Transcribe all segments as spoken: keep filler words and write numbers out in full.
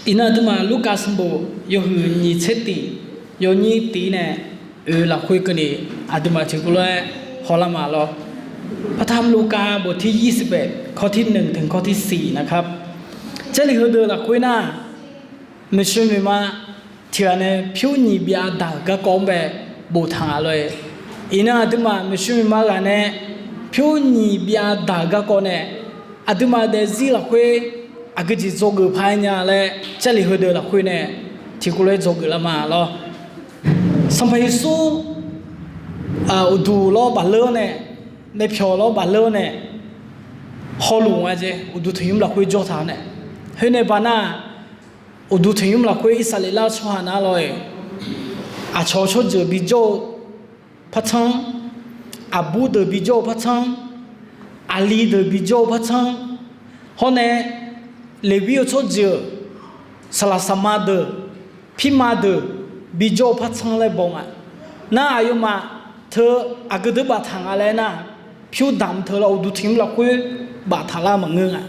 Iqnan aqduimaf Lurkaf sanqbof yawhuiq nyiq tser tiq, yawnyir tiq nae oe lafkhoer keuvni aqduimaf tiqkawv lof-aer hawlar ma lor. พระธรรมลูกาบทที่ยี่สิบเอ็ด ข้อที่หนึ่งถึงข้อที่สี่นะครับ Jarlif heudeuq lafkhoer nar, maeqshi maeqma tiqghaq nae pyur nyiq byav daq-euq garkawv-anr bae boftaq nga lor-e. Iqnan aqduimaf maeqshi maeqma ghaq nae pyur nyiq byav daq-euq garkawv nae aqduimaf daefzir lafkhoer aqgeu jeq dzawgeuf paq-aer nya laer Jarlif heudeuq lafkhoer nae tiqkawv lof-aer dzawgeuf lar ma lor. Sanqpaq Yeqsur uqduq lawr bafleur-awr nae, naepyawq lawr bafleur-awr nae hawluf nga jeq, uqduq tanqnymr lafkhoer jawr taq-awr nae. Khoer nae baqnar, uqduq tanqnymr lafkhoer Irsaqleqlav tsawrhaq nar lor-e, aqcawq tsawrjeuq bijawr-eu partsanr, aqbur deuq bijawr-eu partsanr, aqli deuq bijawr-eu partsanr, hawr nae Leqwir-eu tsawrjeuq, saqlaq saqma deuq, pirma deuq bijawr-eu partsanr laer baw nga. Nar aqyawfmaf teu aqgeu deuq baftaq nga laer nar, pyur damq teu lawr uqduq tanqnymr lafkhoer baftaq lar maqngeur nga.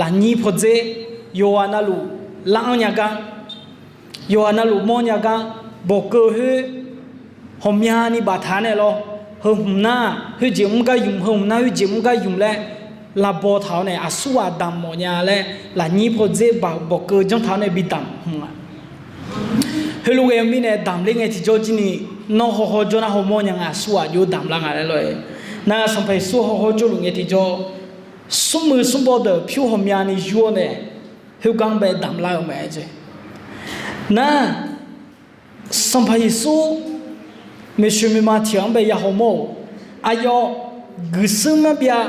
Lafnyir pawdzer, yawqghaq navluf lar-anr nya gar, yawqghaq navluf mawr nya gar, bawqkeuv khoer ghawqmyani baftaq-awr nae lawr, heu hmq nar khoerjeq mr gar ymq, heu hmq nar khoerjeq mr gar ymq laer lavbaw taq-awr nae aqsurghaq damq mawf nya laer lafnyir pawdzer baq bawqkeuv janr taq-awr nae bi damq hmq nga. Heulof ghae-eu mirnae damq ler ngae tiqjawr jir ni, nawr hawhawr jawr nar hawmawr nya nga, aqsurghaq jov damq lar nga laer lor-e. Nar Sanqpaq Yeqsur hawhawr jawrluf ngae tiqjawr, smrmuiq smrbaw deuq pyur ghawqmyani yur-awr nae khoergar-anr bae damq lar-eu mae jeq. Nar Sanqpaq Yeqsur maeqshi maeqma tiq ghaq-anr bae ya hawmawr-euq, aqyawf guiqshuir marbyav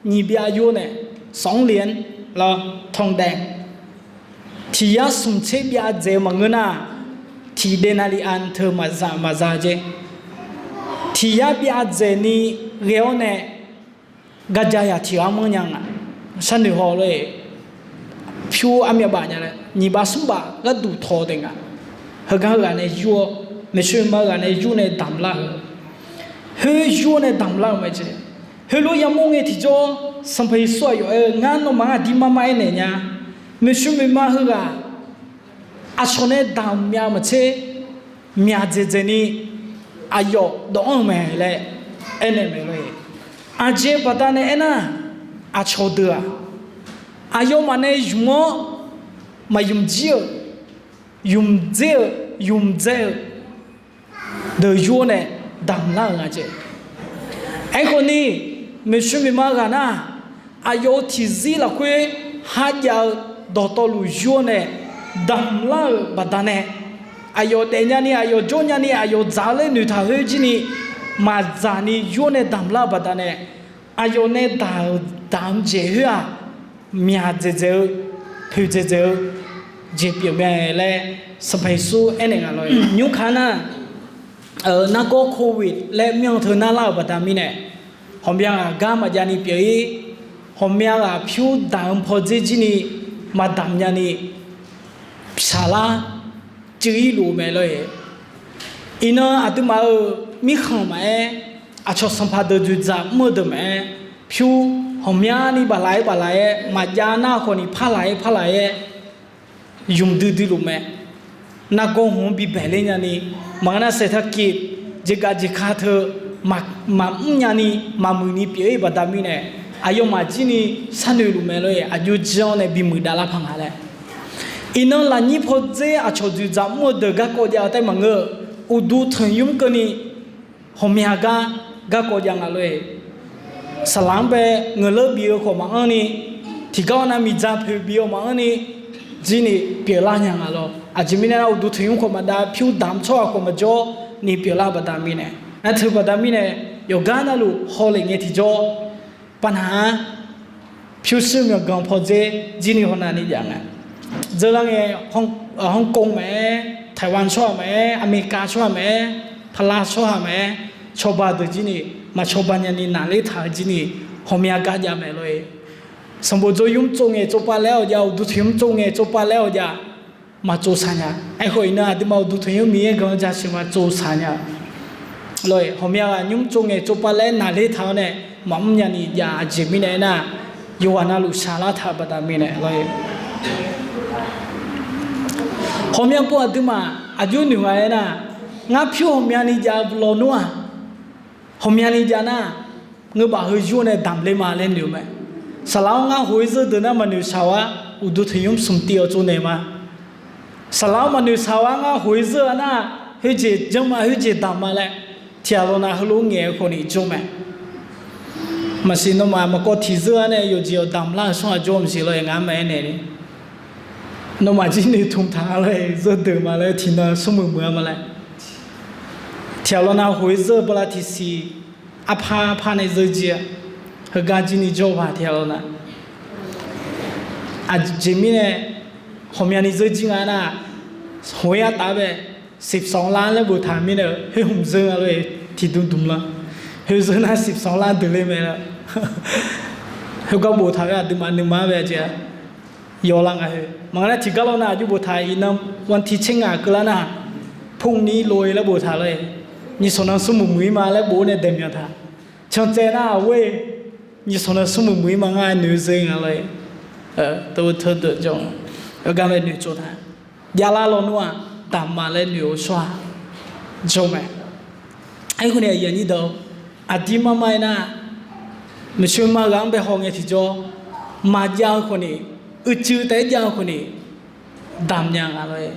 nyiq byav yur-awr nae, sanqleq-anr lawr tanqdaeq tiq yar smq tser byav dzaeq-eu maqngeur nar, tiq daeqnaqliqan teu maqza maqza jeq. Tiq yar byav dzaeq ni ghae-awr nae garja yaq tiq ghaq-anr manr nya nga. Sharnoeq haw lor-e, pyur armyav baf nya laer nyiq baf smr baf gharduq tawq taef nga. Heugar heughaq nae yur-awr, maeqshi maeqma ghaq nae yur nae damq lar-eu, khoer yur-awr nae damq lar-euq mae jeq. Heulof yamawr ngae tiqjawr, Sanqpaq Yeqsur aqyawf aer-eu, Ngar nawmaf-anr aqdirmar mar aernaeq nya, maeqshi maeqma heughaq aqcawq nae damq myav maqtser, myaq dzaeqdzaeq ni aqyawf dawv-anr-eu mae laer aernaeq mae lor-e. Aqjeq baqdanae aernar, aqcawq deuq-aq, aqyawfmaf nae ymq-awr maq ymq jir-eu, ymq dzer-eu, ymq dzae-eu deuq yur-awr nae damq lar-euq nga jeq. Aerkhawf ni, maeqshi maeqma ghaq nar, aqyawf-euq tiqzir lafkhoer kharjav-eu dawqtawvluf yur-awr nae damq lar-euq baqdanae, aqyawf daefnya ni, aqyawf jawrnya ni, aqyawf dzaq-eu laer noeqtaq khoer jir ni maqdzaq ni yur-awr nae damq lar-eu baqdanae, aqyawf nae daq-euq damq jeq khoer-aq, myaq dzaeqdzaeq-eu, poeq dzaeqdzaeq-eu jeq pyeuf mae laer Sanqpaq Yeqsur aernaeq nga lor-e. Nymrkaq nar, nargawr โควิด laer myanr teu narlar-euq baqda mirnae, ghawqmya ghaq gar maqjav ni pyeuf-ir, ghawqmya ghaq pyur damq-eu pawdzer jir ni maqdamq nya ni shaqlar cuiv-ir luf-eu mae lor-e. Iqnan aqduimaf-euq mirkhanq maqaer, aqcawq sanqpaq deuq dzoeqdzaq mr-eu deuq maqaer, pyur ghawqmyani baflaf-aer baflaf-aer, maqjav nar khawf ni parlaq-aer parlaq-aer ymq duidui luf mae. Nargawr hmq-anr bibaeq ler nya ni, maqngeur nar saeqtaq kif jeqgaf jeqka teu maqmr nya ni, maqmuiq ni pyeuf-ir baqda mirnae, aqyawfmaf jir ni sharnoeq luf mae lor-e. Aqjox jir-anr nae bimuiq davlar paq nga laer. Iqnan lafnyir pawdzer aqcawq dzoeqdzaq mr-eu deuq garkawv jav-eu taef maqngeur-eu, uqduq tanqnymr keuvni ghawqmya gar garkawv jav nga lor-e. Saqlaq-anr bae ngeuqleur bif-eu khawf maqanr ni, tiqgar-awr nar miqdzaq poeq bif-eu maqanr ni, jir ni pyeuflar nya nga lor. Aqjeq mirnae nar, uqduq tanqnymr khawf maqdav, pyur damq tsawrhaq khawf maqjawr ni pyeuflar baqda mirnae, nar teu baqda mirnae, yawqgar navluf hawlef ngae tiqjawr, paqnaq-ar pyurshuir myawqganq pawdzer jir ni hawnav ni jav nga. Dzeurlar ngae, Hong Kong maqaer, Taiwan tsawrhaq maqaer, America tsawrhaq maqaer, Pala tsawrhaq maqaer, cawba deuq jir ni, maq cawba nya ni naqler taq-eu jir ni, ghawqmya gar jav mae lor-e. Sanqbof dzaw nymr tsov ngaeq tsov pav laer-awq jav, uqduq tanqnymr tsov ngaeq tsov pav laer-awq jav, maq tsov saq nya. Aerkhawf iqnan aqduimaf uqduq tanqnymr Miqyaer guiqlanq jaceuq ma tsov saq nya lor-e. Ghawqmya ghaq nymr tsov ngaeq tsov pav laer naqler taq-awr nae maqmr nya ni jav. Aqjeq mirnae aernar, yawqghaq navluf shaqlar taq-eu baqda mirnae lor-e. Ghawqmya pov aqduimaf aqjox noeq nga aernar, ngar pyur ghawqmyani jav-eu lawnmr-aq, ghawqmyani jav nar, ngeur baf heu yur nae damq le ma laer noeq-eu mae. Saqlaq-awr ngar hoq-ir zeur deuq nar maqnoeq shaq-awr-ar, uqduq tanqnymr smq tiv-awq tsovnaeq ma. Saqlaq-awr maqnoeq shaq-awr-ar, ngar hoq-ir zeur-a nar, khoerjeq janr ma, khoerjeq damq ma laer, tiq ghaq lawnav heulof ngaeq-eu khawf ni jawr mae. Maqsiq nawmaf maqkawv tiq zeur-a nae yawqjeq yawqdamq lar-euq tsawrhaq jawr maqsiq lor-eq, ngar maqaer naeq ni. Nawmaf jir noeqtmq taq-a lor-eq, zeur deuq ma laer tiqnan smrmuiq muiq-a ma laer. Tiq ghaq lawnav hoq-ir zeur-eu bala tiqsiq arpar arpar nae zeur jir-a. Heugar jir ni jawr-eu paq tiq ghaq lawnav. Aqjeq mirnae ghawqmyani zeur jir nga nar, hoq-ir artaf-aer bae, siqsanq lar laer boftaq mirnae-euq khoer hmq zeur nga lor-eq, tiqdmr dmr lar. Khoer zeur nar siqsanq lar deuq le mae lar. Khoergar boftaq-aer aqduimaf nuima bae jeq-a. Yawlar nga khoer maqngeur nar tiqgar lawnav aqjox boftaq iqnan wanti tser ngaq keuvlar nar, puni lof-eu laer boftaq lor-eq. Nyiqsanq nan smrmuiq muiq-ir ma laer bof-awr nae daeqmyanq taq. Cantsaev nar-aq ghoer, nyiqsanq nan smrmuiq muiq-ir ma ngar noeq-eu zeur nga lor-eq. Teu teu deuq jawr, heugar bae noeqtsov taq. Javlar lawnmr-aq damq ma laer noeq-eu tsawrhaq jawr mae. Aerkhawf ni aqyuif aqnyir deuq, aqdir mar mar-aer nar, maeqshi ma ghaq-anr bae haw ngae tiqjawr, maqjav-eu khawf ni, uicuiv taef-aer jav-eu khawf ni, damq nya nga lor-eq.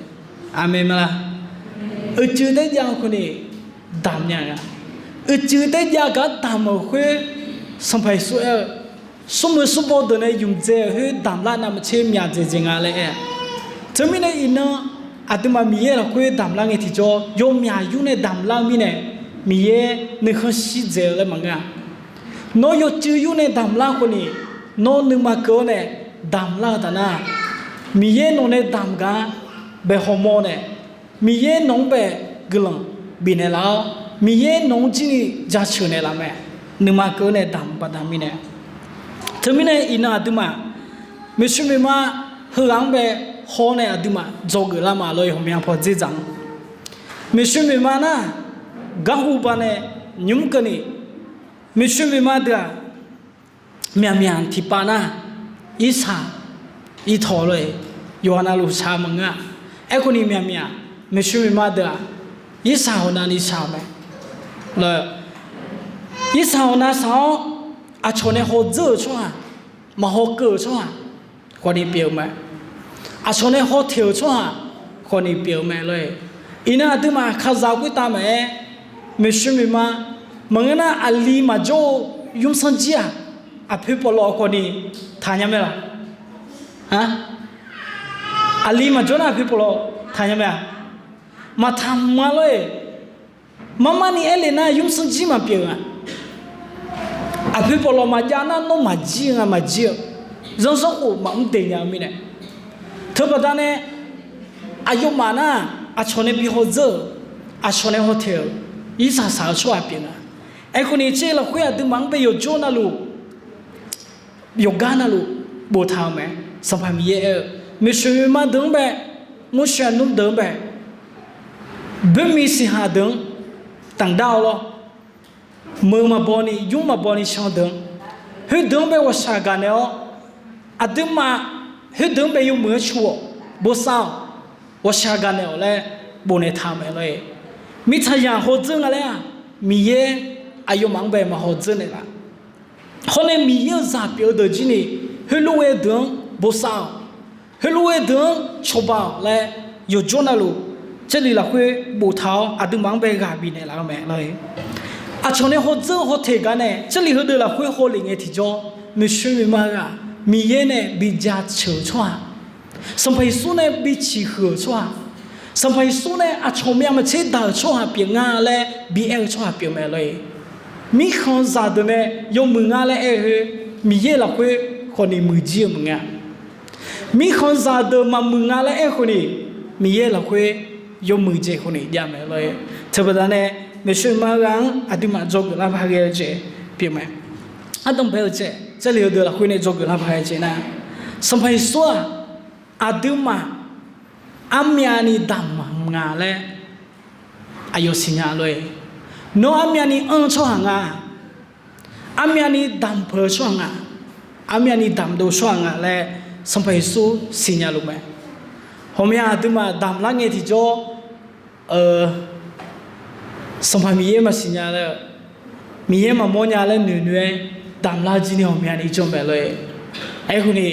Aqmeq ma la? Uicuiv taef-aer jav-eu khawf ni, damq nya nga. Uicuiv taef-aer jav gar damq-euq khoer, Sanqpaq Yeqsur aer-eu, smrmuiq smrbaw deuq nae ymqdzae-euq khoer damq lar navmaqtser myaq dzaeqdzaeq nga laer aer-a. Teumirnae iqnan aqduimaf Miqyaer lafkhoer damq lar ngae tiqjawr, yawmyaq yur nae damq lar-eu mirnae, Miqyaer nuikhanr shir dzaeq-eu laer maqngeur-a. Nawr yawcuiv yur nae damq lar khawf ni, nawr nuima keuv-awr nae damq lar-eu taf nar, Miqyaer nawq nae damq gar bae hawmawr nae, Miqyaer nawq-anr bae guiqlanq bifnaeq laf-awr, Miqyaer nawq-anr jir ni jaceuq naeqlaf mae. Nuima keuv-awr nae damq baqda mirnae, teumirnae iqnan aqduimaf maeqshi maeqma heughaq-anr bae haw-awr nae aqduimaf dzawgeuf lar ma lor-eq, ghawqmya paw dzerdzaq-anr. Maeqshi maeqma nar, garhu ba nae nymr keuvni, maeqshi maeqma deuq-aq, myaqmyaq tiqpav nar, irsaq irtaw lor-eq, yawqha navluf shaq-eu maqngeur-a. Aerkhawf ni myaqmyaq maeqshi maeqma deuq-aq, irsaq hawq navni shaq-euq mae. Irsaq hawq nav shaq-awr, aqcawq nae hawdzeur-euq tsawrhaq, maqhaw keuv-euq tsawrhaq khawf ni pyeuf-eu mae. Aqcawq nae haw teq-euq tsawrhaq khawf ni pyeuf-eu mae lor-eq. Iqnan aqduimaf kaqzaq khoertav maqaer, maeqshi maeqma, maqngeur nar aqli maqjawr-eu yumsanr jir-aq, aqpoeq pawqlawq khawf ni taqnya mae laq? Aqli maqjawr nar aqpoeq pawqlawq taqnya mae-a? Maqtaq mq-a lor-eq. Mar mar ni aer le nar yumsanr jir maqpyeuf-a. Aqpoeq pawqlawq maqjav nar nawr maqjir-eu nga maqjir-eu. Zanrsanrkhof maqmr daeq nya-eu mirnae. Teubaqda nae aqyawfmaf nar aqcawq nae bi hawdzeur-euq, aqcawq nae haw teq-euq, irsaq saq-eu tsawrhaq pyeuf nga. Aerkhawf ni tser lafkhoer aqduimaf-anr bae yawqjawr navluf yawqgar navluf boftaq-eu mae. Sanqpaq Miqyaer aer-eu, maeqshi maeqma deuq-anr bae, mawrshaq nmr deuq-anr bae, boermiq siqhaq deuq-anr taqdar-awr lawr. Meuq maqbaw ni, nymr maqbaw ni shan deuq-anr, khoerdeuq-anr bae ghawqshaq gaqnaeq-awr, aqduimaf khoerdeuq-anr bae yawmuiq-anr cu-awq, bosav-awq, ghawqshaq gaqnaeq-awq laer bofnaeq taq-eu mae lor-eq. Mirtsaqzaq hawdzeur nga laer-aq, Miqyaer aqyawfmaf-anr bae maqhawdzeur naeqlaf. Hawr nae Miqyaer-euq zaq pyeuf-eu deuq jir ni, heulof-aer deuq-anr bosav-awq, heulof-aer deuq-anr cawba-awq laer yawqjawr navluf, Jarlif lafkhoer boftaq-awr aqduimaf-anr bae ghaq bifnaeq laf-eu mae lor-eq. Aqcawq nae hawdzeur hawteq gar nae Jarlif heudeuq lafkhoer hawlef ngae tiqjawr, maeqshi maeqma ghaq Miqyaer nae bi jaceuq-eu tsawrhaq, Sanqpaq Yeqsur nae bi ciqhuiq-euq tsawrhaq, Sanqpaq Yeqsur nae aqcawq myav maqtser daq-euq tsawrhaq pyeuf nga laer bi aer-eu tsawrhaq pyeuf mae lor-eq. Mirkhanqzaq deuq nae yawmuiq nga laer aer-eu khoer, Miqyaer lafkhoer khawf ni muiqjir-eu maqnga. Mirkhanqzaq deuq maqmuiq nga laer aer-eu khawf ni, Miqyaer lafkhoer yawmuiq jeq khawf ni jav mae lor-eq. Teubaqda nae maeqshi maeqma ghaq-anr aqduimaf dzawgeuf lar paq ghae-eu jeq pyeuf mae. Ardanqbae-eu jeq Jarlif heudeuq lafkhoer nae dzawgeuf lar paq ghae-eu jeq nar, Sanqpaq Yeqsur-aq, aqduimaf armyavni damq nga laer aqyawf siqnya lor-eq. Nawr armyavni anr-eu tsawrhaq nga, armyavni damq peuq-eu tsawrhaq nga, armyavni damqdov tsawrhaq nga laer Sanqpaq Yeqsur siqnya luf mae. Ghawqmya aqduimaf damq lar ngae tiqjawr, Sanqpaq Miqyaer maqsiq nya laer-eu, Miqyaer maqmawr nya laer noeq noeq-aer damq lar jir ni ghawqmyani jawr mae lor-e. Aerkhawf ni,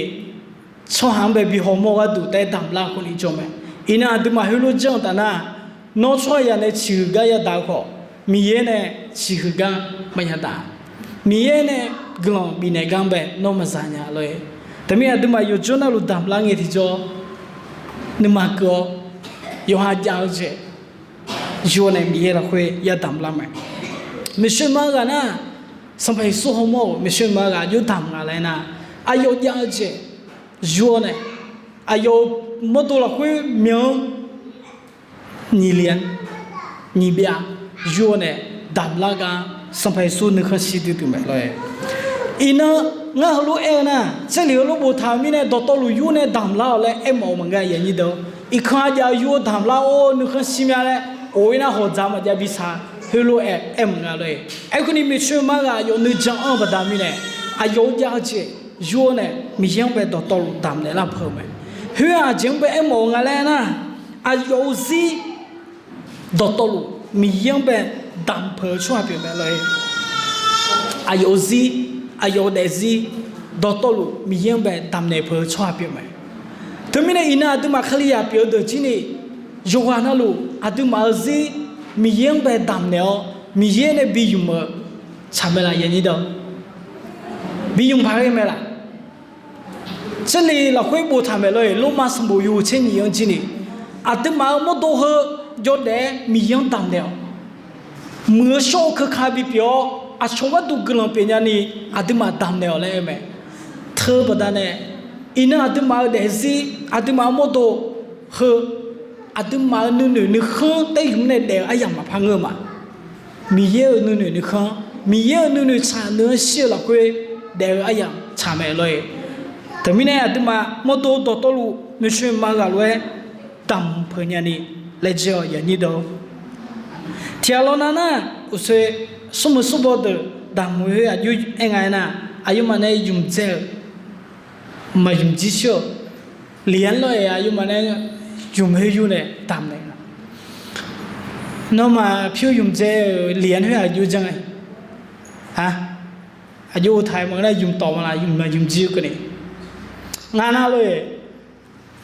tsawrhaq-anr bae bi hawmawr-eu gharduq taef-aer damq lar khawf ni jawr mae. Iqnan aqduimaf heulof janr-eu taf nar, nawr tsawrhaqzaq nae ciqhuiq gar yadaq-eu khawf, Miqyaer nae ciqhuiq gar maqyadaq. Miqyaer nae guiqlanq bifnaeq gar-anr bae nawr maqza nya lor-e. Teumirnae aqduimaf yawqjawr navluf damq lar ngae tiqjawr, nuima keuv-awr, yawqha jav-eu jeq yur-awr nae Miqyaer lafkhoer yadamq lar mae. Maeqshi ma-eu ghaq nar, Sanqpaq Yeqsur hawmawr-euq maeqshi ma-eu ghaq yurdamq nga laer nar, aqyawf jav-eu jeq yur-awr nae, aqyawf-euq mawrdo lafkhoer myan-anr nyiq lyav nyiq byav yur-awr nae damq lar gar Sanqpaq Yeqsur nuikhanr shir duidui mae lor-e. Iqnan ngar heulof-aer-eu nar, Jarlif heulof boftaq-euq mirnae dawqtawvluf yur nae damq lar-awq laer aermawf-eu maqngeur, aqyuif aqnyir deuq-or. Iqkanq aqjav yur-eu damq lar-awr nuikhanr shir mya laer of-ir nar hawqdzaq maqjav bi saq, heulof-aer aer maqnga lor-e. Aerkhawf ni maeqshi ma-eu ghaq aqyawf nuijan anr-eu baqda mirnae, aqyawf-euq jav-eu jeq yur-awr nae Miqyaer-anr bae dawqtawvluf damq naeq lar peuq-eu mae. Khoer-aq aqjeq-anr bae aermawf-eu nga laer nar, aqyawf-euq zir dawqtawvluf Miqyaer-anr bae damq peuq-eu tsawrhaq pyeuf mae lor-e. Aqyawf-euq zir, aqyawf-euq daefzir dawqtawvluf Miqyaer-anr bae damq naeq peuq-eu tsawrhaq pyeuf mae. Teumirnae iqnan aqduimaf Kalizaq pyeuf-eu deuq jir ni, yawqghaq navluf aqduimaf-euq zir Miqyaer-anr bae damq naeq-awr Miqyaer nae bi ymq-eu tsaq mae laf, aqyuif aqnyir deuq? Bi ymq paq ghae mae laf? Jarlif lafkhoer boftaq maeq lor-e, Lormav sanqbof yawhuiq tser nyiq-anr jir ni, aqduimaf-euq mawrdo heu jawrdaef-aer Miqyaer-anr damq naeq-awq. Muiq-eu shawr-eu keuka bipyeuf-awr aqcawq gharduq guiqlanq pyeufnya ni aqduimaf damq naeq-awq laer aer mae. Teu baqdanae, iqnan aqduimaf-euq daefzir, aqduimaf-euq mawrdo heu, aqduimaf-euq nuinoeq nuikhanr taer yuf nae daef-eu aryamq maqpar ngeur-eu ma. Miqyaer-euq nuinoeq nuikhanr, Miqyaer-euq nuinoeq tsaq nuianr shir-eu lafkhoer daef-eu aryamq tsaq mae lor-e. Teumirnae aqduimaf mawrdo dawqtawvluf noeqshoeq ma ghaq lof-aer damq peuq nya ni laejae-awq, aqyuif aqnyir deuq. Tiqghaq lawnav nar, uqshoe smrmuiq smrbaw deuq damq-eu khoer aqjox aer nga aernar, aqyawfmaf nae ymqdzae-euq maqymq jir shir-euq, liq-anr lawr-aer aqyawfmaf nae ymq khoer yur nae damq naeq nga. Nawmaf pyur ymqdzae-euq liq-anr khoer aqjox janr-a, aqjox taq-aer maqngeur nar ymq tawq ma laf, ymq maqymq jir keuvni. Ngar nar lor-e,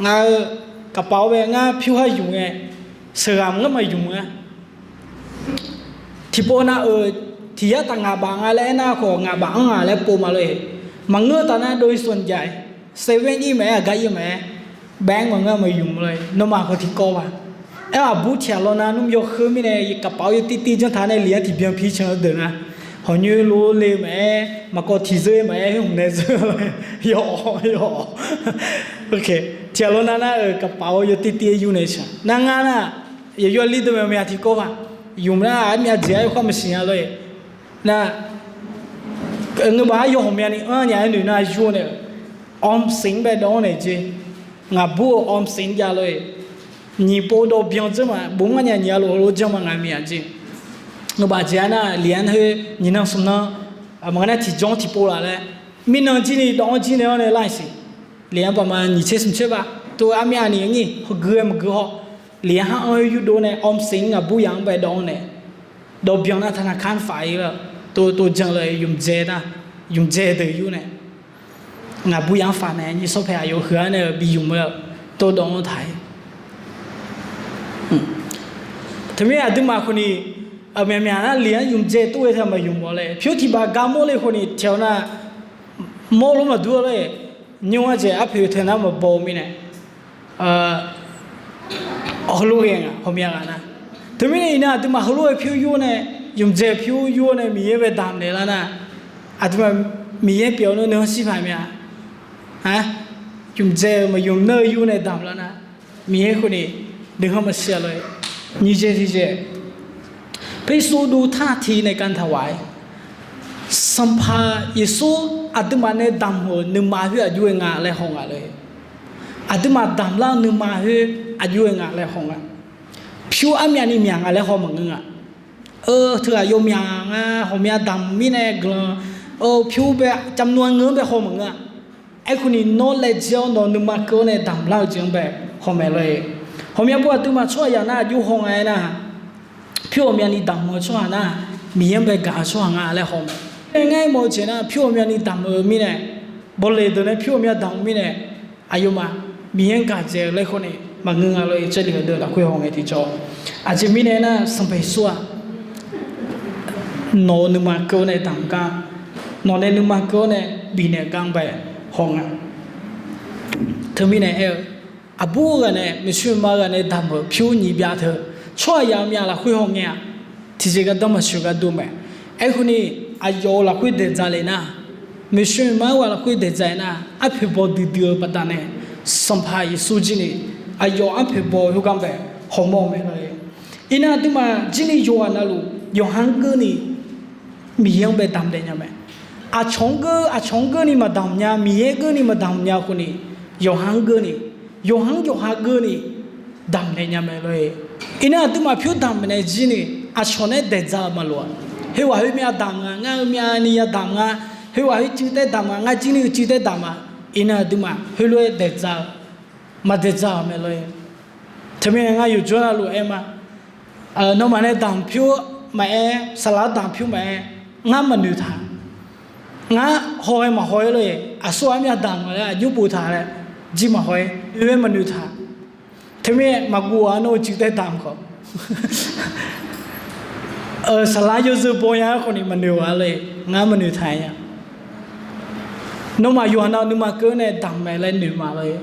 ngaq-euq kaqpaf-awr bae ngar pyur har ymq ngae, sheuqghaq maqngeur maqymq nga. Tiqpov nav-euq tiq yar taf ngaq baf nga laer aernar khawf, ngaq baf-anr nga laer pov ma lor-e. Maqngeur taf nar dov-ir sov jav-aer, seven ir maqaer, aqgar ir maqaer, bank maqngeur maqymq lor-e. Nawmaf khawf tiqkawv ba. Aer-aq, aqbur tiqghaq lawnav nmr yawkheur mirnae kaqpaf-awr yawtir tir janr taq nae liq-anr tiqbyan pi can-eu deuq nga. Hawqnyoer lov le maqaer, maqkawv tiq zeur maqaer, khoer hmq nae zeur-a lor-e. Yawawq yawawq. Tiqghaq lawnav nar-euq kaqpaf-awr yawtir tir-aer yur nae shaq nar ngar nar, yawqyawq li deuq maqmyaq tiqkawv ba. Ymq nar armyav jeq-aer yawkhav maqsiq nya lor-e. Nar, ngeur baf-aer yawhawq myav ni anr nya-aer noeq nar yur nae-euq ออมสิน bae dawv-anr naeq jeq. Ngaqbur-euq ออมสิน jav lor-e. Nyiq pov dawv byan dzeur ma, bov ngar nya nyiq-a lof lof janr ma ngaq myav jeq. Ngeur baf jeq-aer nar liq-anr khoer nyiq nan smq nan, maqngeur nar tiqjawr tiqpov laf laer, mirnan jir ni dawv-anr jir nae-awr nae lar-iq siq. Liq-anr baf ma nyiq tser smq tser baf tov armyav ni nyir hawgui-aer maqgui haw. Liq-anr har anr-aer yurdov nae ออมสิน ngaqbur yaf-anr bae dawv-anr nae, dawv byan nar taq nar kanr faf-ir-eu, tov tov jan lor-e ymqdzae nar, ymqdzae deuq yur nae, ngaqbur yaf-anr faf nae nyir sawr pae aqyawf huiq-ar nae-eu bi ymq-eu, tov dawv-anr taq-ir. Teumirnae aqduimaf khawf ni, aqmyaq myaq nar liq-anr ymqdzae tov ghae taq maqymq-awq laer pyur tiq baf gar mawr le khawf ni tiq-awr nar, mawr lof maqdur-a lor-e. Nymr-ar jeq arpoeq teu nar maqbaw-eu mirnae, heulof ghae nga hawmya ghaq nar. Teumirnae iqnan aqduimaf heulof-aer pyur yur nae, ymqdzae pyur yur nae Miqyaer bae damq naeq lar nar, aqduimaf Miqyaer pyeuf-awr nar nuikhanr shir paq mya. Ymqdzae-eu maqymq nar-eu yur nae damq lar nar, Miqyaer khawf ni nuikhanr maqshir-a lor-e. Nyiq jeq tiq jeq, พระเยซูดูท่าทีในการถวาย Sanqpaq Yeqsur aqduimaf nae damq-euq nuima khoer aqjox-aer nga laer haw nga lor-e. Aqduimaf damq lar-eu nuima khoer aqjox-aer nga laer haw nga. Pyur armyavni myaq nga laer haw maqngeur nga. Teughaq yawmyaq nga hawmya damq mirnae guiqlanq, pyur bae จำนวน ngeur-anr bae haw maqngeur-a. Aerkhawf ni nawr laejae-awr nawq nuima keuv-awr nae damq lar-eu jeq-anr bae haw mae lor-e. Ghawqmya pov aqduimaf tsawrhaqzaq nar aqjox haw nga aernar, pyur ghawqmyani damq-eu tsawrhaq nar, Miqyaer-anr bae gaq-eu tsawrhaq nga laer haw mae. Aer ngar aermawf-eu jeq nar, pyur ghawqmyani damq-eu mirnae, bawleq deuq nae pyur ghawqmya damq-eu mirnae, aqyawfmaf Miqyaer-anr gaq dzaeq-eu laer khawf ni maqngeur nga lor-e. Jarlif heudeuq lafkhoer haw ngae tiqjawr, aqjeq mirnae aernar, Sanqpaq Yeqsur-aq, nawq-euq nuima keuv-awr nae damq gar, nawq nae nuima keuv-awr nae bifnaeq gar bae haw nga. Teumirnae aer-eu, aqbur-eu ghaq nae, maeqshi maeqma-eu ghaq nae damq-euq pyur nyiq byav teu, tsawrhaqzaq-eu myavlafkhoer haw ngae-aq, tiqjeq gardanr maqsheuq gar dur mae. Aerkhawf ni, aqyawf-euq lafkhoer daeqdzaq lef nar, maeqshi maeqma-eu ghaq lafkhoer daeqdzaq-aer nar, arpoeq baw duidui-eu baqdanae, Sanqpaq Yeqsur jir ni aqyawf arpoeq baw-eu khoergar bae hawmawr-eu mae lor-e. Iqnan aqduimaf jir ni yawqghaq navluf yawqha-anr geur ni Miqyaer-anr bae damq daef nya mae. Aqcawq-anr geur, aqcawq-anr geur ni maqdamq nya, Miqyaer geur ni maqdamq nya khawf ni, yawqha-anr geur ni, yawqha-anr yawqha geur ni damq daef nya mae lor-e. Iqnan aqduimaf pyur damq nae jir ni, aqcawq nae daeqdzaq-eu maqloq-a. Khoerghaq khoer myav damq nga, ngar-eu myavni yadamq nga, khoerghaq khoer cuiv taer damq nga, ngar jir ni-eu cuiv taer damq nga. Iqnan aqduimaf heulof-aer daeqdzaq-eu maqdaeqdzaq-euq mae lor-e. Teumirnae ngar yawqjawr navluf aer ma, nawmaf nae damq pyur maqaer, saqlaq-anr damq pyur maqaer, ngar maqnoeq taq. Ngar haw-aer maqhaw-aer lor-e, aqsur-aq myavdamq nga laer aqjox boftaq laer jir maqhaw-aer, oe-aer maqnoeq taq. Teumirnae maqguv-a, nawr-eu cuiv taer damq khawf, saqlaq yawzeu baw nya-aer khawf ni maqnoeq-a lor-e, ngar maqnoeq taq nya. Nawmaf yawqha nav nuima keuv-awr nae damq mae laer noeq ma lor-e.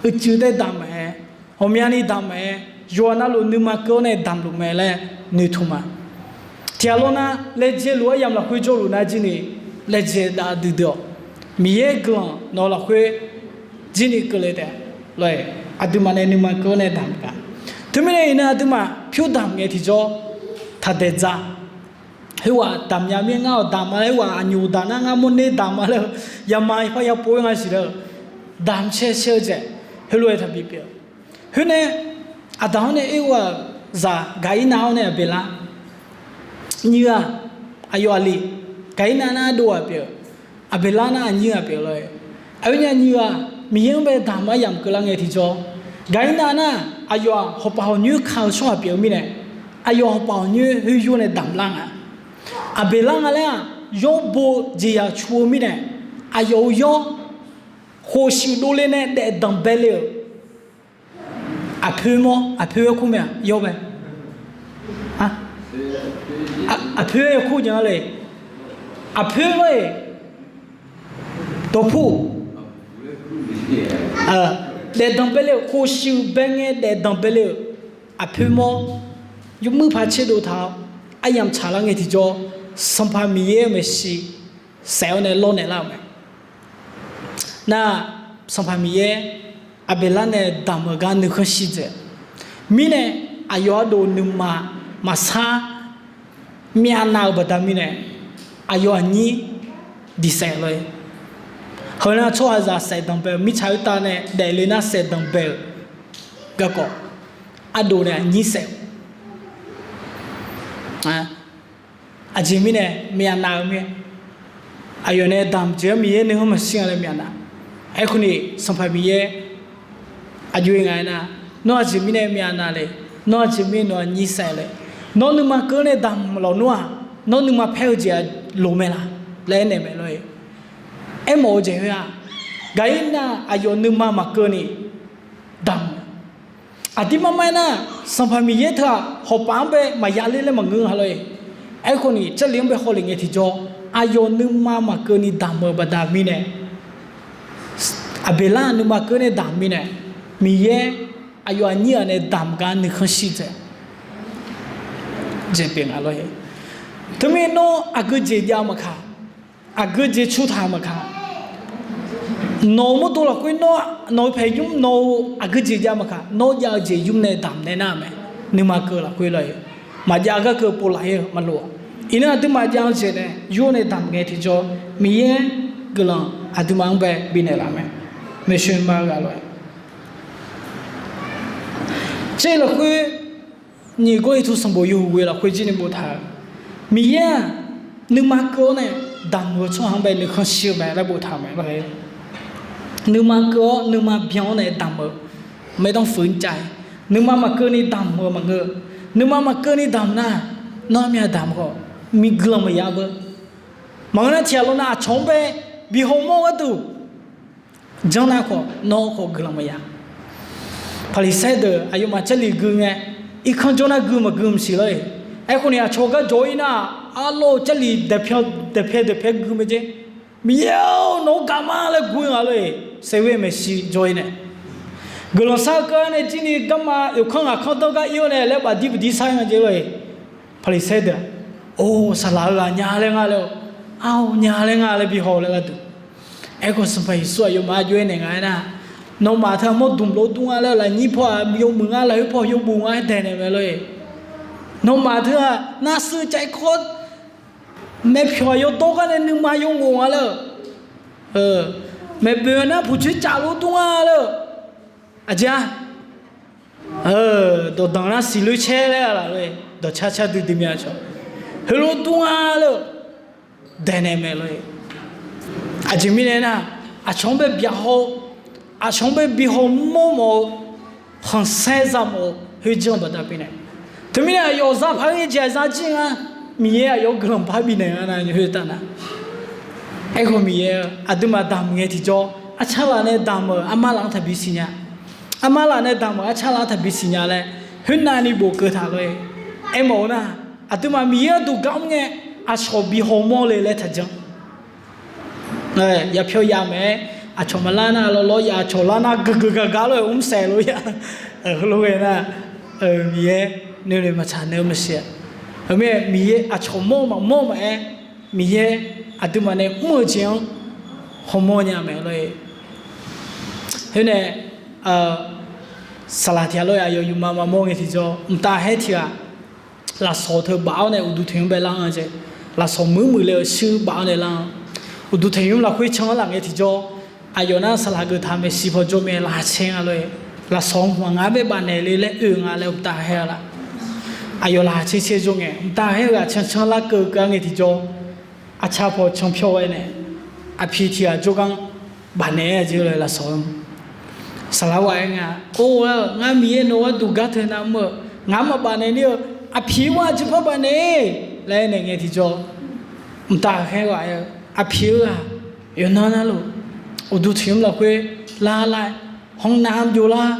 Uicuiv taer damq mae, ghawqmyani damq mae, yawqha navluf nuima keuv-awr nae damq luf mae laer noeqtmq ma. Tiqghaq lawr nar, laejae luf aryamq lafkhoer jawrluf nar jir ni, laejae dav duidui-awq. Miqyaer guiqlanq nawq-eu lafkhoer jir ni keuvle taef lor-e. Aqduimaf nae nuima keuv-awr nae damq ga. Teumirnae iqnan aqduimaf pyur damq ngae tiqjawr taqdaeq dza. Khoerghaq damq nya mir, ngar-awq damq ma laer, khoerghaq aqnyoq damq nar ngar mawrner damq ma laer-eu, yama par yapov-aer nga siq laer-eu, damq caer caer-eu jeq, heulof-aer taqbi pyeuf-eu. Khoernae, aqdaq-anr nae oer-eu-aq zaq Gaqirnav-awr nae Aqbeqlar, nyiq ghaq, aqyawf aqli, Gaqirnav nar ardov ghaq pyeuf, Aqbeqlar nar aqnyir ghaq pyeuf lor-e. Aqyawfnyaf nyiq ghaq Miqyaer-anr bae damq aryamq keuvlar ngae tiqjawr, Gaqirnav nar aqyawf-aq hawpaf hawqnyoer ka-eu tsawrhaq pyeuf-eu mirnae, aqyawf hawpaf hawqnyoer khoer yur nae damq lar nga. Aqbeqlar nga laer-aq, yawr bo jeqzaq cu-eu mirnae, aqyawf-euq yawr khofshuif dovle nae daef danqbae le-euq. Aqpoer mawr, aqpoer-aer kur mae-aq yawr bae. Aqpoer-aer kur nya le. Aqpoer lor-eq, dawqpur, daef danqbae le-euq, khofshuif bae ngae daef danqbae le-euq. Aqpoer mawr, yawmuir paq caerdov taq-awr, aryamq tsaqlar ngae tiqjawr, Sanqpaq Miqyaer-eu maeqshi saef-awr nae lawrnaeq lar-euq mae. Nar, Sanqpaq Miqyaer Aqbeqlar nae damq-eu gar nuikhanr shir dzaeq mirnae, aqyawf ardov nuima maqsar myavnav-eu baqda mirnae, aqyawf aqnyir diq saef lor-e. Heu nar tsawrhaqzaq saef danqbae-eu, mirtsaq khoertav nae daefle nar saef danqbae-euq garkawv, ardov nae aqnyir saef-eu. Aqjeq mirnae myavnav-eu mir-a. Aqyawf nae damq jeq-anr Miqyaer nuikhanr maqshir nga laer myavnav. Aerkhawf ni Sanqpaq Miqyaer aqjox-aer nga aernar, nawr aqjeq mirnae myavnav le, nawr aqjeq mirnae nawq-eu aqnyir saef le, nawr nuima keuv nae damq lawq nmr-aq, nawr nuima paer-eu jeq-aq loq mae laq laer aernaeq mae lor-e. Aermawf-eu jeq khoer-aq, Gaqirnav aqyawf nuima maqkeuv ni damq-eu. Aqdirmar mar aernar, Sanqpaq Miqyaer teu-aq hawqpaf-anr bae maqya ler laer maqngeur nga lor-e. Aerkhawf ni Jarlif-anr bae hawlef ngae tiqjawr, aqyawf nuima maqkeuv ni damq-eu baqda mirnae, Aqbeqlar nuima keuv nae damq mirnae, Miqyaer aqyawf aqnyir-aq nae damq gar nuikhanr shir dzaeq, jeq pyeuf nga lor-e. Teumirnae nawr aqgeu jeq jav maqkaq, aqgeu jeq cu taq maqkaq, nawq-euq mawrdo lafkhoer nawr, nawq-eu paeqnymr nawq-eu aqgeu jeq jav maqkaq, nawr jav-eu jeq yur nae damq nae nar-euq mae. Nuima keuv lafkhoer lor-e, maqjav gar keuv pov laf-ir-eu maqloq-aq. Iqnan aqduimaf jav-eu jeq nae yur nae damq ngae tiqjawr, Miqyaer guiqlanq aqduimaf-anr bae bifnaeq laf mae. Maeqshi ma-eu ghaq lof-aer, Jarlif lafkhoer, nyiq Gawrliqtu sanqbof yawhuiq ghoe lafkhoer jir ni boftaq-eu, Miqyaer-aq nuima keuv-awr nae damq-eu tsawrhaq-anr bae nuikhanr shir-eu mae laer boftaq-eu mae lor-e. Nuima keuv-awr nuima byan-awr nae damq-eu ไม่ต้องฝืนใจ Nuima maqkeuvni damq-eu maqngeur. Nuima maqkeuvni damq nar, nawr myav damq khawf, mi guiqlanq maqya beu. Maqngeur nar tiqghaq lawr nar aqcawq-anr bae bi hawmawr-eu gharduq janr nar khawf, nawr khawf guiqlanq maqya. Paqliqsaer deuq aqyawfmaf jarlif gui ngae, irkanr jawr nar gui maqgui maqsiq lor-eq. Aerkhawf ni aqcawq gar jawr-ir nar, arlawr-eu jarlif daeqpyae daeqpyae gui mae jer. Miqyaer-or, nawq-anr gaqma laer gui nga lor-eq. Saeqghoer maeqshi jawr-ir nae, guiqlanq shar-eu keuv-anr nae jir ni garma yawqkanr ghaqkanr danr gar ir-awr nae laer bafdir bafdir shar nga jer lor-eq. Paqliqsaer deuq-aq, or, saqlaq-eu ghaq nya laer nga laer-awr, ar-or, nya laer nga laer bi haw laer gharduq. Aerkhawf Sanqpaq Yeqsur aqyawfmaf-anr aqjox-aer naeq nga aernar, nawmaf teu-aq mawr dmq lof dur nga laer-eu lafnyir paw-aq yawmuiq nga, lafkhoer paw yawbof nga-aer daeqnaeq mae lor-eq. Nawmaf teu-aq narsuiv cav-ir kawr, maeqpyawq yawdawr gar nae nuima yawngof nga laer-eu, maeqboeq nar puqcoer caf lof dur nga laer-eu, aqjeq-a, dawqdanq nar siqloer caer laer-a laf lor-eq, dawqcar car duidui myav cawq, heulof dur nga laer-eu daeqnaeq mae lor-eq. Aqjeq mirnae nar, aqcawq-anr bae byaqhaw-eu, aqcawq-anr bae bi hawmawr mawf-eu, khanqsaer za mawf-eu khoerjanr-eu baqda pyeuf nae, teumirnae aqyawf za paq-aer ngae jeq aqza jir nga, Miqyaer aqyawf-anr guiqlanq par bifnaeq nga nar, khoertav nar, aerkhawf Miqyaer-eu aqduimaf damq ngae tiqjawr, arcar laf nae damq-euq armar laf-anr taqbi siqnya, armar laf nae damq-euq arcar laf-anr taqbi siqnya laer khoernav ni bofkeuv taq lor-eq. Aermawf-eu nar, aqduimaf Miqyaer gharduq gar mr ngae, aqcawq bi hawmawr le laer taqjanr. Yapyawr ya maeq-aer, aqcawq maqlar nar lawrlawr ya, aqcawq lar nar geugeu gaqgar lor-eq, mrsaef lof ya. Heulof ghae nar, Miqyaer nuinoeq maqtsaq naeq-eu maqsiq-a. Heumirnae Miqyaer aqcawq mawr-eu maqmawr-eu maqaer, Miqyaer aqduimaf nae mr-eu jeq-anr hawmawr nya mae lor-eq. Khoernae, saqlaq tiq ghaq lof-aer aqyawf yufma maqmawr ngae tiqjawr, mqtav khaer tiq ghaq lafsawq teu baf-awr nae uqduq tanqnymr bae lar-anr jeq, lafsawq muiq muiq le-euq shuir baf-awr nae lar-anr, uqduq tanqnymr lafkhoer can-anr laf ngae tiqjawr, aqyawf nar saqlaq geuftaq maeqshi paw jawr mae laqkhaq caer nga lor-eq. Lafsawq hmq-aq ngar bae baf naeq le laer oe nga laer mqtav khaer-a laf. Aqyawf laqkhaq caer caer jawr ngae, mqtav khaer-eu ghaq cancan larkeuv keuv-a ngae tiqjawr, arcar paw canpyawr-aer nae, aqpiq tiq ghaq jawrgar baf naeq-aer jeq lafsawq-anr Saqlaq ghaq-aer nga, or-aer-eu, ngar Miqyaer nawq gharduq gar teu nar mr-eu, ngaq-anr maqbaf naeq ler-eu, aqpiq-eu ghaq jir par baf naeq laer aernaeq ngae tiqjawr, mqtav khaer ghaq-aer-eu, aqpiq-eu-aq, yawqnan navluf uqduq tiq nymr lafkhoer lar lar-aer, hanrnav byov lar,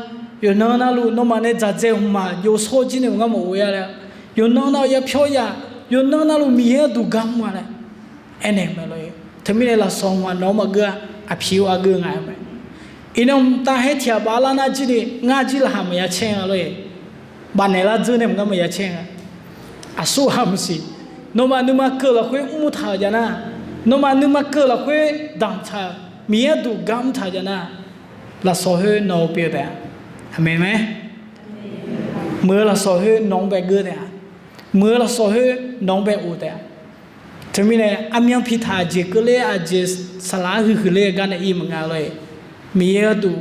yawqnan navluf nawmaf nae dzaqdzae hmqmaq jov shawr jir nae maqngeur maqghof-a laer, yawqnan navluf yapyawr ya, yawqnan navluf Miqyaer gharduq gar mr-a laer aernaeq mae lor-eq. Teumirnae lafsawq hmq-aq nawq-anr maqgeur-a, aqpiq-eu aqgeu nga-eu mae. Iqnan mqtav khaer tiq ghaq baf lar nar jir ni ngar jir laqkhaq maqya caer nga lor-eq. Baf naeq lar dzeur nae maqngeur maqya caer nga. Aqsur ghaq maqsiq. Nawmaf nuima keuv lafkhoer mr taq-euq jav nar, nawmaf nuima keuv lafkhoer damqtaq-euq Miqyaer gharduq gar mr taq-euq jav nar, lafsawq khoer nawq-eu pyeuf taef-a. Aqmeq mae. Muiq-eu lafsawq khoer nawq-anr bae geur taef-a. Muiq-eu lafsawq khoer nawq-anr bae of taef-a. Teumirnae aqmyan piftaq aqjeq keuvler aqjeq saqlaq-anr huiqhuiq ler gar nae ir maqnga lor-eq. Miqyaer gharduq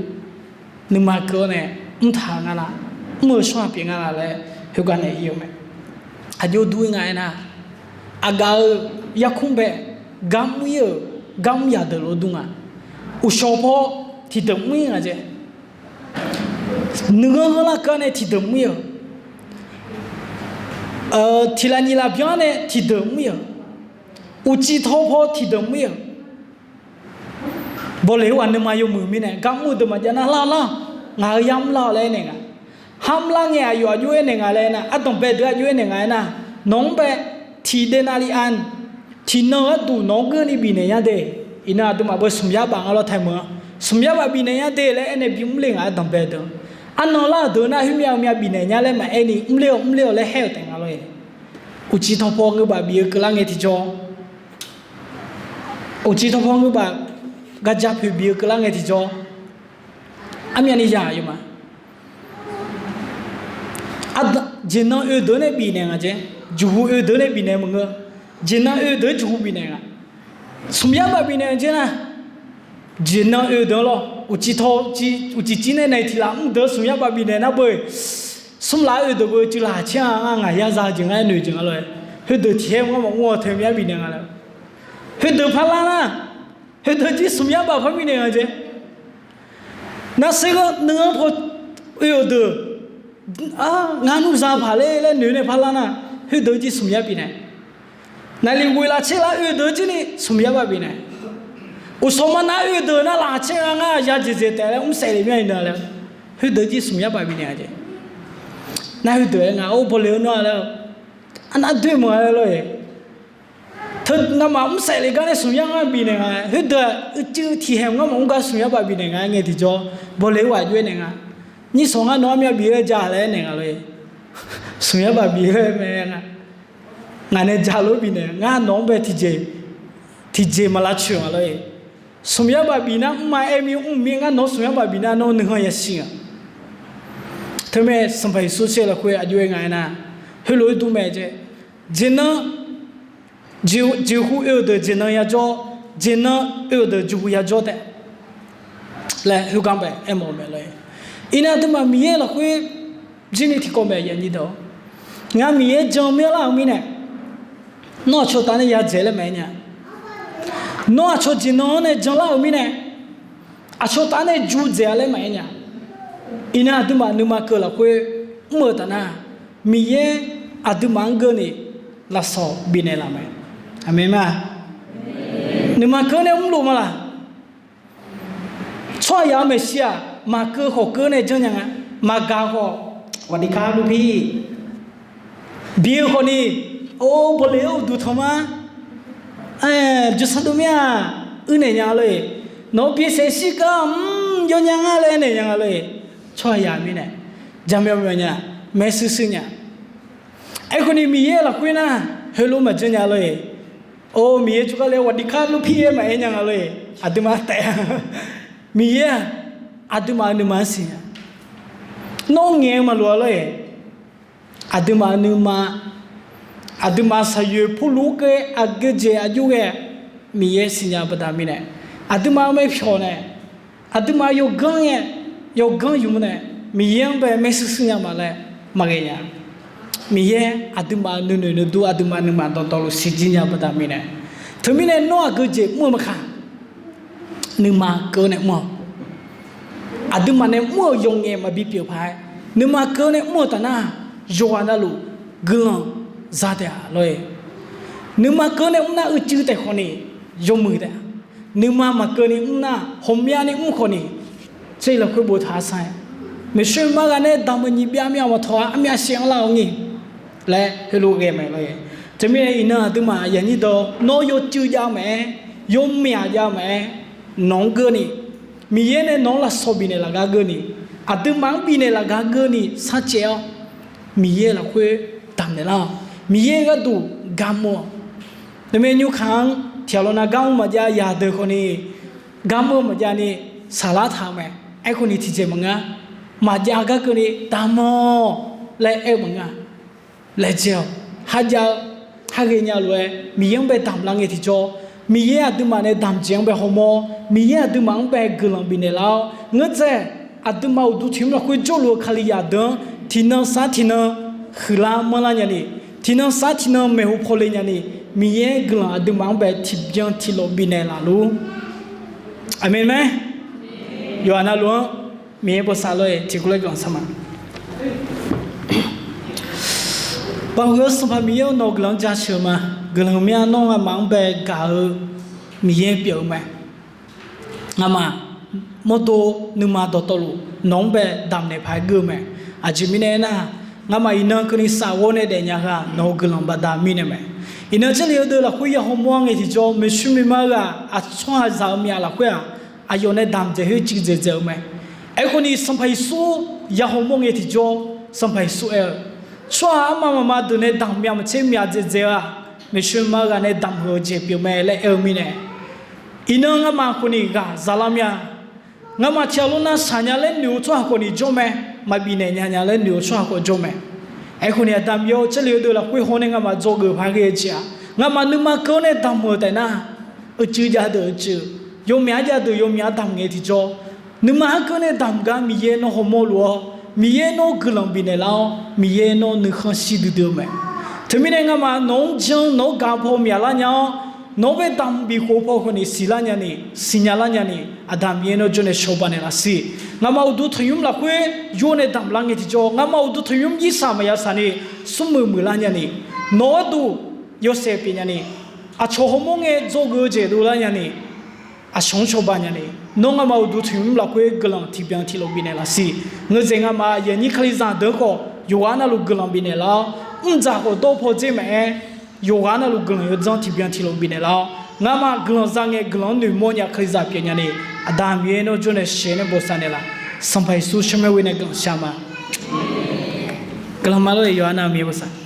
nuima keuv-awr nae mr taq-eu nga laf, mr-eu tsawrhaq pyeuf nga laf laer khoergar nae ir-eu mae. Aqjox dur-ir nga aernar, aqgaf-eu yarkmr bae garmr ir-euq garmr yaq deuq lof dur nga. Uqshawq paw tiqdeuq mr ir nga jeq. Nuiganr heurlar keuv-awr nae tiqdeuq mr ir-euq, tiq laf nyiq laf byan-awr nae tiqdeuq mr ir-euq, uqcif taw paw tiqdeuq mr ir-euq, bawleq-eu ghaq nuima yawmuiq mirnae garmr-eu deuq maqjav nar lar lar, ngaq-euq yamr lar-awq laer aernaeq nga. Harmr lar ngae aqyawf aqjox aernaeq nga laer aernar, ardanqbae deuq aqjox aernaeq nga aernar, nawq-anr bae tiq denarian, tiqnan gharduq nawq-anr geur ni bifnaeq nya de. Iqnan aqduimaf beu smq yar baf nga lawr tae meuq-a, smq yar baf bifnaeq nya de laer aernaeq bimr le nga ardanqbae deuq. Arnan lar-euq deuq nar khoermyav myav bifnaeq nya laer maqaer ni mrler-awq mrler-awq laer haer-euq taef nga lor-eq. Uqcif taw paw ngeur baf bif-eu keuvlar ngae tiqjawr, uqcif taw paw ngeur baf garja poeq bif-eu keuvlar ngae tiqjawr, armyavni yaq yawma jeqnan oe deuq nae bifnaeq nga jeq, jeqhu oe deuq nae bifnaeq maqngeur. Jeqnan oe deuq jeqhu bifnaeq nga. Smq yar baf bifnaeq-eu jeq nar, jeqnan oe deuq lawr, uqcif taw, uqcif cir nae naeq tiq laf mr deuq smq yar baf bifnaeq nar beu, smr laf oe deuq beu cuiv laq caer-a, ngar ngaq yar za-eu jeq ngar aer noeq jeq nga lor-e. Khoerdeuq tiq khaer ngar maqmr-awr teu myav bifnaeq nga laer, khoerdeuq par lar nar, khoerdeuq jir smq yar baf par bifnaeq nga jeq. Nar ser ghanr nuiganr paw oe-euq deuq, ngar nmr za paq ler laer noeq nae parlar nar, khoerdeuq jir smq yar bifnaeq. Naqliq ghoeq laf tser lar oe-eu deuq jir ni smq yar baf bifnaeq. Uqsawq ma nar oe-eu deuq nar laf tser-a ngar ya dzaeqdzaeq taef laer mr saef le mya iqnan laer, khoerdeuq jir smq yar baf bifnaeq-a jeq. Nar khoerdeuq-aer nga or bawle-eu nawr-a laer, arnav doer meuq-a laer lor-eq. Teu ngamaf mr saef le gar nae smq yar ngar bifnaeq nga, khoerdeuq-aq uicuiv tiqhaeq ngar maqmr gar smq yar baf bifnaeq nga ngae tiqjawr, bawle-eu ghaq aqjox-aer naeq nga. Nyir sawq ngar nawq-anr myav bif laer ja laer naeq nga lor-eq. Smq yar baf bif laer mae nga. Ngaq nae ja lof bifnaeq ngar nawq-anr bae tiqjeq, tiqjeq maq lavcoeq nga lor-eq. Smq yar baf bif nar mr ma aer mir mr mir ngar nawq-anr smq yar baf bif nar nawr nuikhanr yasiq nga. Teumirnae Sanqpaq Yeqsur tser lafkhoer aqjox-aer nga aernar, heulof-aer dur mae jeq. Jeqnan, jeqhu oe-euq deuq jeqnan yajawr, jeqnan oe-euq deuq jeqhu yajawr taef laer heugar bae aermawf-eu mae lor-eq. Iqnan aqduimaf Miqyaer lafkhoer jir ni tiqkawv mae yanyir dawq. Ngar Miqyaer jan myanrlar-euq mirnae, nawr aqcawq taf nae yadzaeq laer maqaer nya. Nawr aqcawq jeqnan-anr nae janlar-euq mirnae, aqcawq taf nae judzaeq-a laer maqaer nya. Iqnan aqduimaf nuima keuv lafkhoer mr-eu taf nar, Miqyaer aqduimaf-anr geurni lafsawq bifnaeq laf mae. Aqmeq ma. Nuima keuv nae mrluf ma laq. Tsawrhaqzaq-eu maeqshi-aq, maqkeuv khawf keuv nae janr nya nga. Maqgaq khawf, สวัสดีครับ lupir bi-eu khawfni, or bawle-eu uqduq tanq ma, jawrsar dov mir-aq, uirnaeq nya lor-eq. Nawq-eu byaesaef shir gar mr yawnya ngar laer aernaeq nya nga lor-eq. Tsawrhaqzaq mirnae jaqmyawf myawf nya, maershuir shuir nya. Aerkhawfni Miqyaer lafkhoer nar, heulof maqjanr nya lor-eq. Or Miqyaer jawrgar le สวัสดีครับ lupir-aer maqaer nya nga lor-eq. Aqduimaf taef-a. Miqyaer-aq, aqduimaf-euq nuima-anr siqnya. Nawr ngaeq-eu maqloq-a lor-eq. Aqduimaf-euq nuima, aqduimaf saqyoeq purluf-ur ghae aqgeujeq aqjox ghae Miqyaer siqnya baqda mirnae, aqduimaf-euq mae pyawq nae, aqduimaf yawganr ngae, yawganr yumq nae, Miqyaer-anr bae maershuir shuir nya ma laer maqghae nya. Miqyaer aqduimaf-euq nuinoeq nuidur aqduimaf nuima dawqtawvluf siqjir nya baqda mirnae, teumirnae nawr aqgeujeq mr-eu maqkaq, nuima keuv nae mr-awq. Aqduimaf nae mr-euq yawqngaef maqbi pyeuf paq-aer, nuima keuv nae mr-eu taf nar, yawqghaq navluf guiqlanq za taef-a lor-eq. Nuima keuv nae mr nar uicuiv taef khawfni yawmuiq taef-a. Nuima maqkeuv ni mr nar, ghawqmyani mr khawfni, tser lafkhoer boftaq-a sar-aer, maeqshi mar ghaq nae damq-eu nyiq byav myav maqtawq-a armyav shif-anr lar-awr ngae laer heulof ghae mae lor-eq. Teumirnae iqnan aqduimaf yaqnyir dawq nawr yawcuiv jav-eu maqaer, yawmyaq jav-eu maqaer, nawq-anr geurni, Miqyaer nae nawq-anr lafsawq bifnaeq laf gar geurni, aqduimaf-anr bifnaeq laf gar geurni sarcaev-awr, Miqyaer lafkhoer damqnaeq lar-awq. Miqyaer gharduq garmr-awq. Nuima nymrkaq-anr tiqghaq lawnav gar mr maqjav yaq deuq khawfni, garmr-eu maqjav ni saqlar taq-eu mae. Aerkhawfni tiqjeq maqngeur, maqjav gar keuvni damq-awq laer aer-eu maqngeur. Laejae-awq. Kharjav-eu, kharghae nya lof-aer Miqyaer-anr bae damq lar ngae tiqjawr, Miqyaer aqduimaf nae damq jeq-anr bae hawmawr, Miqyaer aqduimaf-anr bae guiqlanq bifnaeq lar-awr, ngeurtsaev aqduimaf uqduq tiq mr lafkhoer jawrluf-eu Kalizaq deuq-anr tiqnan sar tiqnan huiqlar manrlar nyani, tiqnan sar tiqnan maeqhu pawle nyani, Miqyaer guiqlanq aqduimaf-anr bae tiqbyan tiqlof bifnaeq laf-lur. Aqmeq mae. Yawqha navluf-anr Miqyaer bosav lor-eq tiqkawv laer guiqlanq sar ma. Baoq heu-eu Sanqpaq Miqyaer-or, nawq-eu guiqlanq-anr jaceuq-eu ma. Guiqlanq mya nawr nga'maf-anr bae gaq-eu Miqyaer pyeuf-eu mae. Nga'maf mawrdo nuima dawqtawvluf nawq-anr bae damqnaeq paq-aer geur-eu mae. Aqjeq mirnae aernar, nga'maf iqnan keuvni safghawr nae daefnya ghaq nawq-eu guiqlanq baqda mirnae mae. Iqnan Jarlif heudeuq lafkhoer ya hawmawr-a ngae tiqjawr, maeqshi maeqma-eu ghaq aqtsawrhaqzaq-eu myaf lafkhoer-aq, aqyawf nae damq dzaeq khoer cuiv dzaeq dzaeq-eu mae. Aerkhawfni Sanqpaq Yeqsur ya hawmawr ngae tiqjawr, Sanqpaq Yeqsur aer-eu, tsawrhaq armaf mqmaq deuq nae damq myaq maqtser myaq dzaeq dzaeq-eu-aq, maeqshi maeqma-eu ghaq nae damq heuq-eu jeq pyeuf mae laer aer-eu mirnae, iqnan nga'maf khawfni ghaq zalar mya. Nga'maf tiqghaq lawrnav shaqnya laer noeq-eu tsawrhaq khawfni jawr mae. Maqbif naeq nya nya laer noeq-eu tsawrhaq khawf jawr mae. Aerkhawfni Aqda Miqyaer-or, Jarlif heudeuq lafkhoer haw nae nga'maf dzawgeuf paq ghae-eu jeq-aq, nga'maf nuima keuv-awr nae damq-euq taef nar, uicuiv jav deuq uicuiv, yawmyaq-anr jav deuq yawmyaq-anr damq ngae tiqjawr, nuima-anr keuv nae damq gar Miqyaer nawr hawmawr luf-awr, Miqyaer nawr guiqlanq bifnaeq lar-awr, Miqyaer nawr nuikhanr shir duidui-eu mae. Teumirnae nga'maf nawq-anr jan nawq-anr gaq paw myaqlar nya-awr, nawq-anr bae damq bif khof paw khawfni siqlar nyani, siqnya lar nyani, Aqda Miqyaer nawr jawrnae shawba naeqlaf siq. Ngamaf uqduq tanqnymr lafkhoer yawr nae damq lar ngae tiqjawr, ngamaf uqduq tanqnymr irsaq maqya saq ni, smrmuiq muiqlar nya ni, nawq-anr duq yawshaef pyeuf nya ni, aqcawq hawmawr ngae dzawgeuf-eu jeq dovlar nya ni, aqcawq-anr cawba nya ni, nawr ngamaf uqduq tanqnymr lafkhoer guiqlanq tiqbyan tiqlof bifnaeq laf siq. Ngeur dzaeq ngamaf aqyuif aqnyir Kalizaq deuq khawf yawqghaq navluf guiqlanq bifnaeq lar-awr, mrdzaq khawf dawr paw dzer maqaer, yawqghaq navluf guiqlanq yawdzanr tiqbyan tiqlof bifnaeq lar-awr, ngamaf guiqlanq za ngae guiqlanq-anr noeqmawr nya Kalizaq pyeuf nya ni, Aqda Miqyaer nawr jawrnae sheuq nae bosav naeqlaf. Sanqpaq Yeqsur tsawrmyanr ghoe nae guiqlanq shar ma. Guiqlanq ma lor-eq yawqha navluf Miqyaer bosav.